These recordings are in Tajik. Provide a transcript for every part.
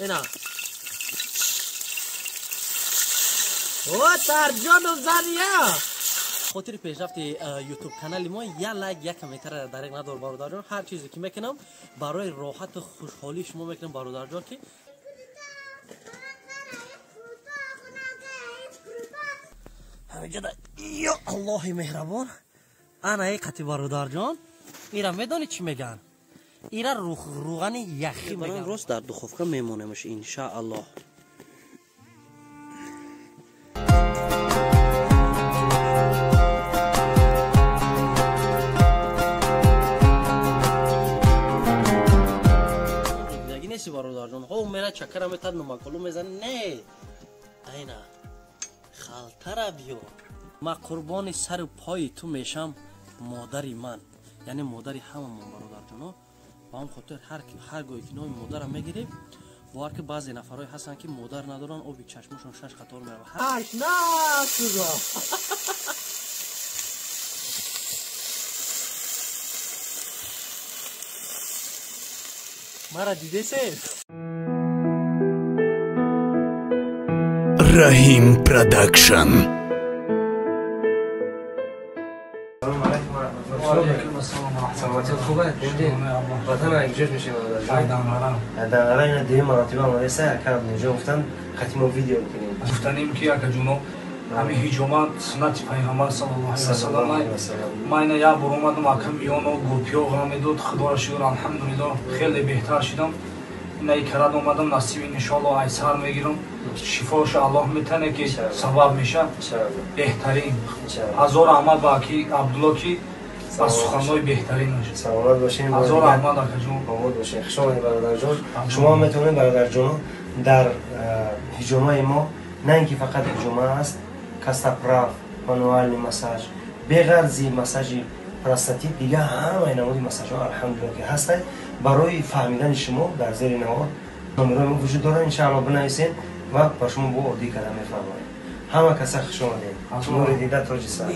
Ина. О, тарҷону зания. Хотири пешрафти ютуб канали мо як лайк, як комментар дареғ надор, бародарҷон. Ҳар чизе ки мекунам барои роҳату хушҳолии шумо мекунам, бародарҷон, ки ҳамиҷода ё Аллоҳи меҳрабон. Ана эй қати бародарҷон, ира медонӣ чӣ мегӯянд? Ира руғани яхӣ мегӯянд. Рост дар духовка мемонемш, иншааллоҳ. Неси бародарҷон, ҳо мера чакара метад, номаколу мезани, не, айна халтара биё. Ма қурбони сару пои ту мешам, модари ман, яъне модари ҳамамон, бародарҷоно. Ба ҳам хотир ҳар гоҳе ки номи модарам мегирем, бовар ки баъзе нафарҳое ҳастанд, ки модар надоранд, оби чашмошон шаш қатор меравад. Ҳашнасуро мара дидесед? Раҳим Продакшн. سلامتی خوبه؟ وطن اگجاش میشه برادر. در اینا دیگه مراتب آماده سه اکرم اینجا گفتن ختم ویدیو میکنیم. گفتنیم که اگه جونو همین هجومات سنت پیغمبر صلی الله علیه و سلم. ما اینا یا بر اومدم اکرم یونو گوپیو غمی دود خدا را شکر الحمدلله خیلی بهتر شدم. اینا کرد اومدم نصیب ان شاء الله ایثار میگیرم. شفاش الله میتونه که ثواب میشه. بهترین. هزار احمد باکی عبدالله کی از سخنهای بهترین باشه. سلامت باشین. هزار احمد آقا جون. آمد باشین. خوش آمدید برادر جان. شما میتونید برادر جان در هجومه ما نه اینکه فقط هجومه است، کاستاپراف، مانوال مساج، بغیر مساج پراستاتیک دیگه همه نمودی مساج ها الحمدلله که هست. برای فهمیدن شما در زیر نوار نمره ما وجود داره، ان شاء الله بنویسین و با شما با عادی کردن میفرمایید. همه کسا خوش آمدید. نور دیده تاج سر.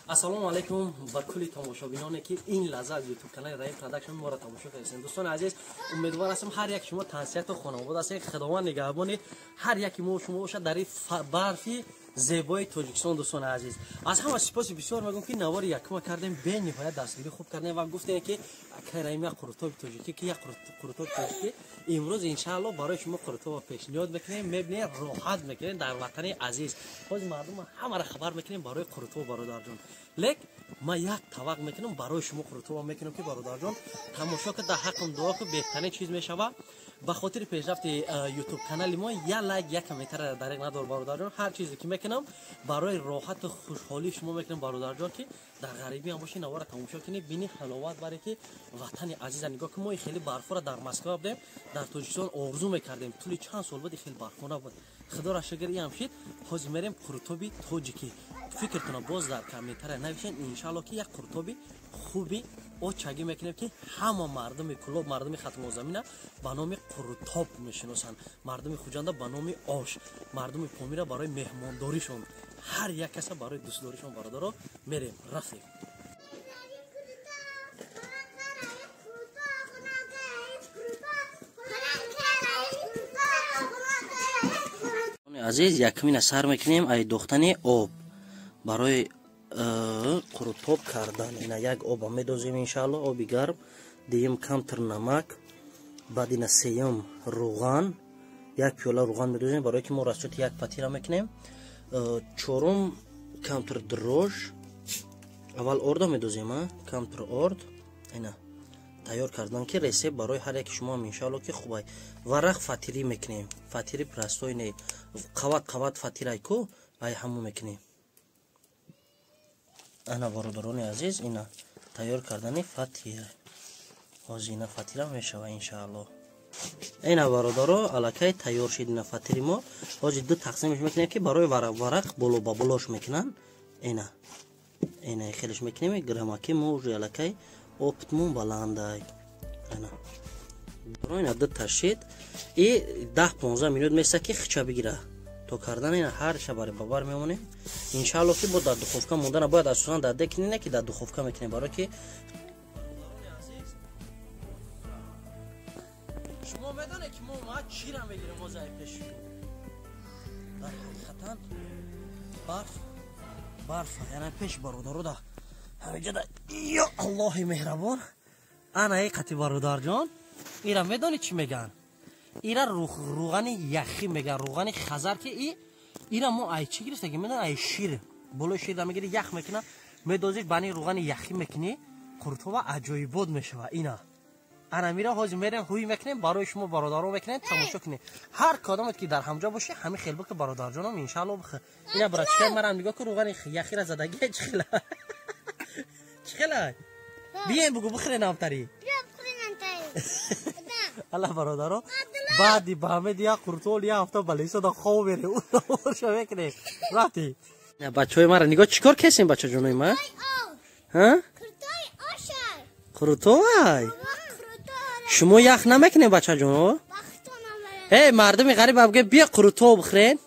ассалому алайкум ба кулли тамошобиноне, ки ин лаҳза аз ютуб канали Раҳим Продакшн моро тамошо кардед. Дӯстони азиз, умедвор ҳастам ҳар як шумо тансиҳату хонавода ҳастед. Худованд нигаҳбони ҳар яки мо шумо бошад дар ин барфи зебои Тоҷикистон. Дӯстони азиз, аз ҳама сипоси бисёр мегӯм, ки навори якума кардем, бениҳоят дастгирӣ хуб кардем ва гуфтем, ки акай Раҳим як қурутоби тоҷикӣ, ки як қурутоби тоҷикӣ имрӯз иншааллоҳ барои шумо қурутоба пешниҳод мекунем, мебинед, роҳат мекунем дар ватани азиз. Ҳозир мардум ҳамаро хабар мекунем барои қурутоба, бародарҷон. Лек ман як тавақ мекунам барои шумо, қурутоба мекунам, ки бародарҷон тамошо ки дар ҳаққам дуо ки беҳтарин чиз мешавад. Ба хотири пешрафти ютуб канали мо як лайк, як комментар дареғ надор, бародарҷон. Ҳар чизе ки мекунам барои роҳату хушҳолии шумо мекунам, бародарҷон, ки дар ғарибӣ ҳам бошӣ навора тамошо кунӣ, бинӣ ҳаловат баре ки ватани азиза нигоҳ ки мо хеле барфора дар Москва будем, дар Тоҷикистон орзу мекардем, тӯли чанд сол буд хеле барфо набуд. Худоро шукр иам шид. Ҳозир мерем қурутоби тоҷикӣ. Фикртона боз дар комментария навишен, иншаалло ки як қурутоби хуби очагӣ мекунем, ки ҳама мардуми Кулоб, мардуми Хатмозамина ба номи қурутоб мешиносанд, мардуми Хуҷанда ба номи ош, мардуми Помира барои меҳмондоришон, ҳар як каса барои дӯстдоришон. Бародаро, мерем, рафтем. Азиз, якумина сар мекунем ай дохтани об барои қурутоб кардан. Ина як оба медозем, иншаалло, оби гарм, дуюм камтар намак, баъд ина сеюм руған, як пиёла руған медозем, барое ки мо расчоти як патира мекунем. Чорум камтар дрож, аввал ордо медозем, камтар орд ина тайёр кардан, ки ресеп барои ҳар яки шумоам иншаалло ки хубай. Варақ фатирӣ мекунем, фатири простой не, қават қават фатирай ку ай ҳаму мекунем. Ана бародарони азиз, ина тайёр кардани фатир. Ҳозир ина фатира мешава, иншаалло. Ина бародаро, аллакай тайёр шид ина фатири мо. Ҳозир ду тақсимш мекунем, ки барои варақ варақ боло ба болош мекунанд. Ина ина хелеш мекунем, грамаки мо уже аллакай опытмон баландай. Ана ина ду ташид и 10-15 минут меса ки хича бигира. То кардан ина ҳар шабари бабар мемонем, иншаалло ки бо дар духовка мондана бояд асосан дар дек не, ки дар духовка мекунем, барое ки шумо медонед, ки мо ма чира Барф барф яна пеш бародаро да ҳамиҷа да ё Аллоҳи меҳрабон. Ана эй қати бародарҷон, ира медонӣ чӣ меган? Ира руғани яхӣ меган, руғани хазар ки ира мо ай чӣ гирифтагӣ медон? Ай шир. Болои шир да мегири, ях мекуна, медозиш бани руғани яхӣ мекунӣ, қуртова аҷоибот мешава. Ина ана мира ҳозир мерем ҳуй мекунем барои шумо бародаро мекунем, тамошо кунем. Ҳар кадомет ки дар ҳамҷо бошӣ, ҳамин хел бикун бародарҷоном, иншаалло бихӯр. Ина братчикай марам нигоҳ кун, руғани яхира задагӣ чӣ хела? Чӣ хела? Бием бугу бихӯре намтарӣ. Алла бародаро, баъди ба ҳамед як қуртол як ҳафта балисода хоб мере, ӯша мекунем. Рафтӣ. Бачаҳои мара нигоҳ чӣ кор кесем бачаҷонои ма? Ҳа? Қуртовай? Шумо ях намекунем бачаҷоно? Эй мардуми ғариб абге бия қурутов бихӯрен.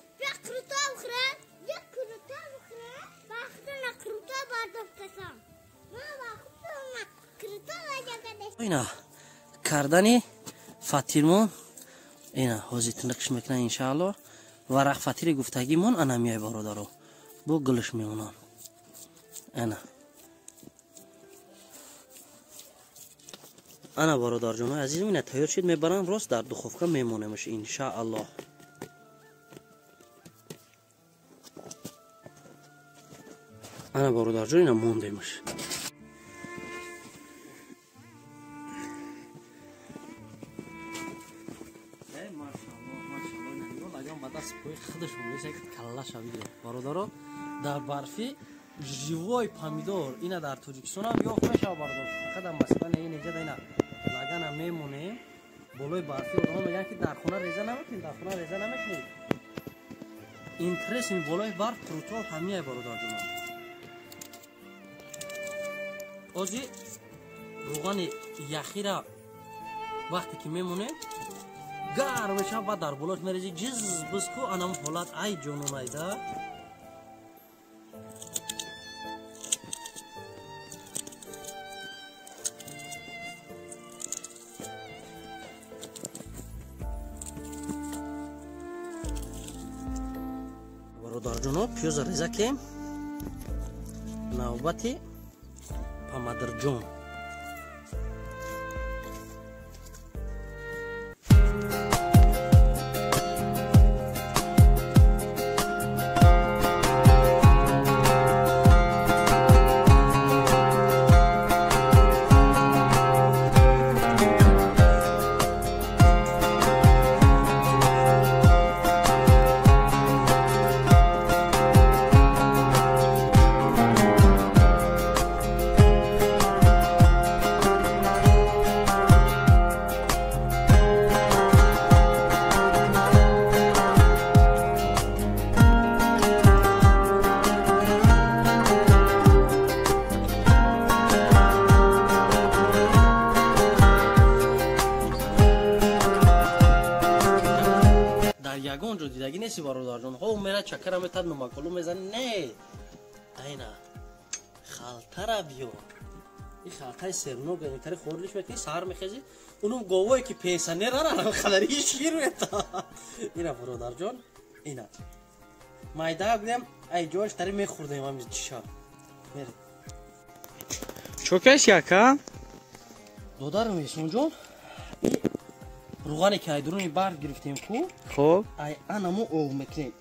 Ина кардани фатирмон ина ҳозир тинақш мекунан иншаалло. Варақ фатири гуфтагимон ана миёй бародаро, бо гулш мемонам. Ана ана бародарҷонои азизм, ина тайёр шид, мебарам рост дар духовка мемонемш иншааллоҳ. Ана бародарҷон, ина мондемш. Бародаро, дар барфи живой помидор ина дар Тоҷикистон ҳам ёфт мешавад бародар. Фақат дар Москва не, инҷа да ина лагана мемонем болои барфи. Одамон мегӯянд ки дар хона реза намекунем, дар хона реза намекунем. Интересни болои барф қурутол ҳамияй бародарҷонам. Ози руғани яхира вақте ки мемонем гарм мешавад, баъд дар болош мерези ҷиз биз ку, анам ҳолат ай ҷононайда. Бародарҷоно, пиёза реза кем, навбати памадрҷон. Ягон ҷо дидагӣ неси бародарҷон. Ҳо мера чакара метад, номаколу мезани. Не, айна халтара биё. Ин халтаи сернок тари хордиш мекунӣ, саҳар мехезӣ, унум говое ки пенсионерара хадари шир мета. Ина бародарҷон, ина майда гӯям, ай ҷош тари мехӯрдем ҳамин чиша. Мерем. Чокаш яка? Додарам Эҳсонҷон, руғане ки айдуруни барф гирифтем ку, хоб ай анамо ов мекунем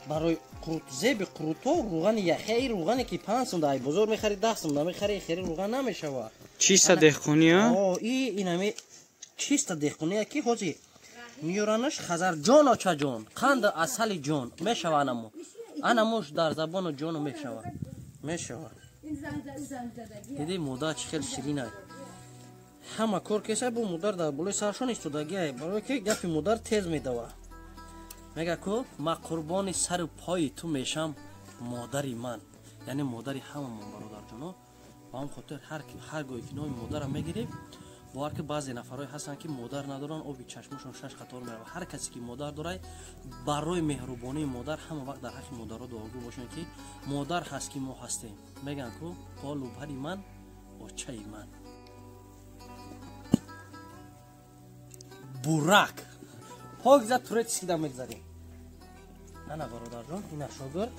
барои қурут, зеби қурутҳо руғани яхе, руғане ки 5 сум ай бозор мехари, 10 сум намехари, хери руған намешава. Чиста деҳқония? О, и инами чиста деҳқония ки ҳозир миёранаш хазарҷон, очаҷон, қанд асали ҷон мешава. Анамо анамош дар забону ҷону мешава, мешава. Диди модар чӣ хел ширинай. Ҳама кор кеса бо модар дар болои саршон истодагиай, барое ки гапи модар тез медава. Мега ку ма қурбони сару пои ту мешам модари ман, яъне модари ҳамамон бародарҷоно. Ба ҳам хотир ҳар гоҳе ки номи модарам мегирем, бовар ки баъзе нафарҳое ҳастанд ки модар надоранд, оби чашмошон шаш қатор меравад. Ҳар касе ки модар дорад, барои меҳрубонии модар ҳама вақт дар ҳаққи модаро дуогӯ бошанд ки модар ҳаст ки мо ҳастем. Мегӯянд ку полу пари ман, очаи ман. Бурак покза турецкий да мегзарем. Ана бародарҷон, ина шогирд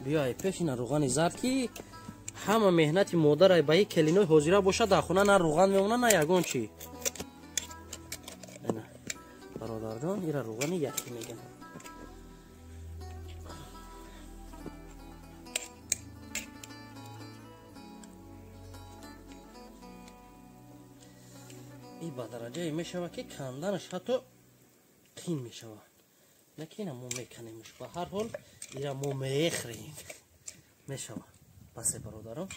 биёй пеш, ина рӯғани зард ки ҳама меҳнати модарай ба ин келинои ҳозира бошад, дар хона на рӯған мемонад, на ягон чӣ. Ина бародарҷон, ира рӯғани яхӣ мегӯянд. И ба дараҷае мешавад ки канданаш ҳатто қин мешавад. Не ки ина мо меканемш, ба ҳар ҳол ира мо мехӯрем. Мешавад. Басе бародарон.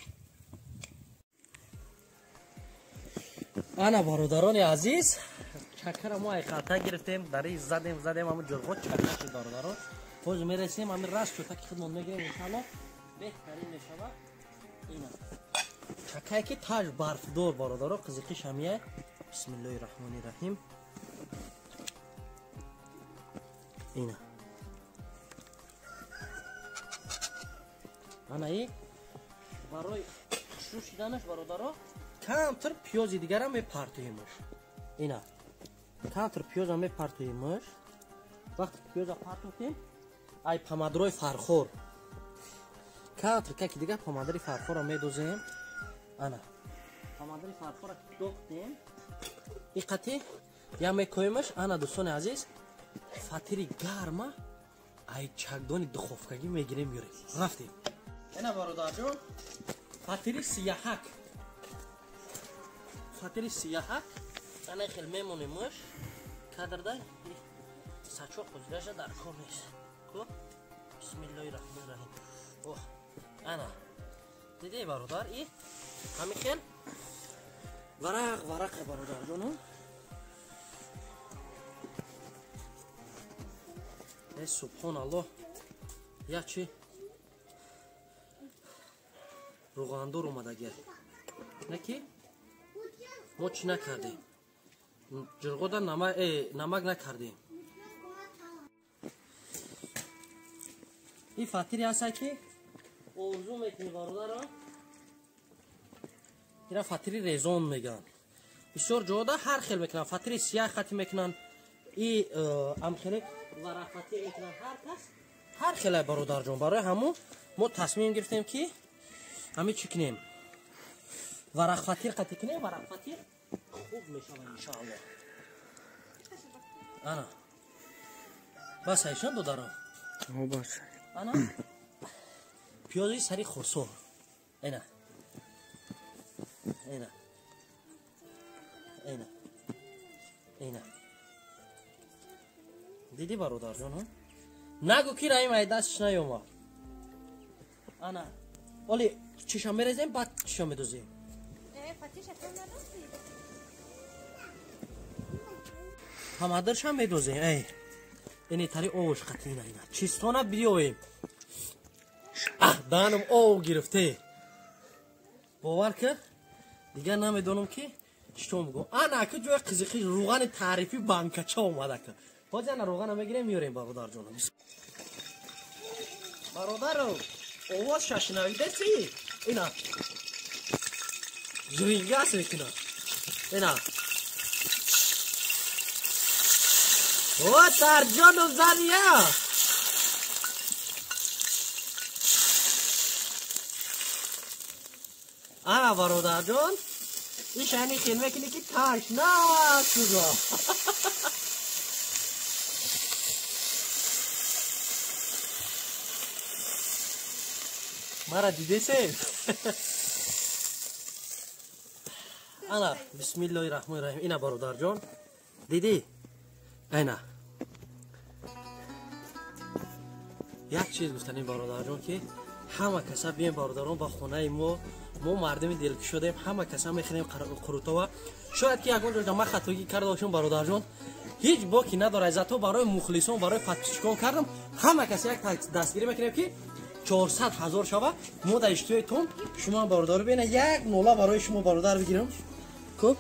Ана бародарони азиз, чакара мо айқалта гирифтем, дари задем, задем, ҳамун ҷурғо чака шуд бародарон. Ҳозир мерасем, ҳамин раст чӯта ки худмон мегирем, иншааллоҳ беҳтарин мешавад. Ина чакае ки таж барфдор бародаро, қизиқиш ҳамия. Бисмиллоҳи раҳмони раҳим. Ина ана и барои хушрӯ шиданаш бародаро камтар пиёзи дигарам мепартоемаш. Ина камтар пиёзам мепартоемаш. Вақте пиёза партохтем, ай помадрои фархор камтар каки дигар помадри фархорро медозем. Ана помадри фархорро дохтем, иқати я мекоемаш. Ана дӯстони азиз, фатири гарма ай чакдони духовкагӣ мегирем, меорем. Рафтем. Ина бародарҷон, фатири сияҳак, фатири сияҳак ана хел мемонемаш. Кадрда сачоқ ҳозираша дар кор нест. Хуб, бисмиллоҳи раҳмони раҳим. Оҳ, ана дидӣ бародар, и ҳамин хел варақ варақа бародарҷону. Э субҳоналлоҳ, як чи рӯғандор омадагия. Не ки мо чӣ накардем, ҷурғода намак накардем. Ин фатире ҳаста ки орзу мекунӣ бародаро, ира фатири резон мегӯянд. Бисёр ҷода ҳар хел мекунанд, фатири сияҳ хати мекунанд, и амхеле варақ фатир мекунанд. Ҳар кас ҳар хелай бародарҷон. Барои ҳамун мо тасмим гирифтем ки ҳамин чӣ кунем, варақ фатир қати кунем. Варақ фатир хуб мешавад иншоаллоҳ. Ана бас айшон додаро, ана пиёзи сари хурсор. Ина ина ина ина дидӣ бародарҷон, нагӯ ки раим ай дастш наёмад. Ана оли чиша мерезем, баъд чиша медозем. Ҳамадаршам медозем. Эй ини тари овош қати ина ина чистона биёем. Аҳ, даҳанам ов гирифте, бовар кар, дигар намедонам ки читон бигӯм. Ана ака ҷои қизиқи рӯғани таърифӣ банкача омада ка. Ҳозир ана рӯғана мегирем, меорем бародарҷонам. Бародаро, овоз шашнавидаси? Ина жирингас мекунад. Ина о тарҷону зария. Ана бародарҷон, иш ани хел мекунӣ ки ташна шуда. Мара дидесе? Ана бисмиллоҳи раҳмони раҳим. Ина бародарҷон, дидӣ? Ина як чиз гуфтанем бародарҷон, ки ҳама каса бием бародарон ба хонаи мо. Мо мардуми дилкушодаем, ҳама каса мехӯрем қурутова. Шояд ки ягон ҷо ман хатогӣ карда бошам бародарҷон, ҳеҷ боки надорад. Зато барои мухлисон, барои подписчикон кардам. Ҳама каса як дастгирӣ мекунем ки 400 000 шава. Мо дар иштиёитон шумо бародаро бина як нола барои шумо бародар бигирам. Хуб,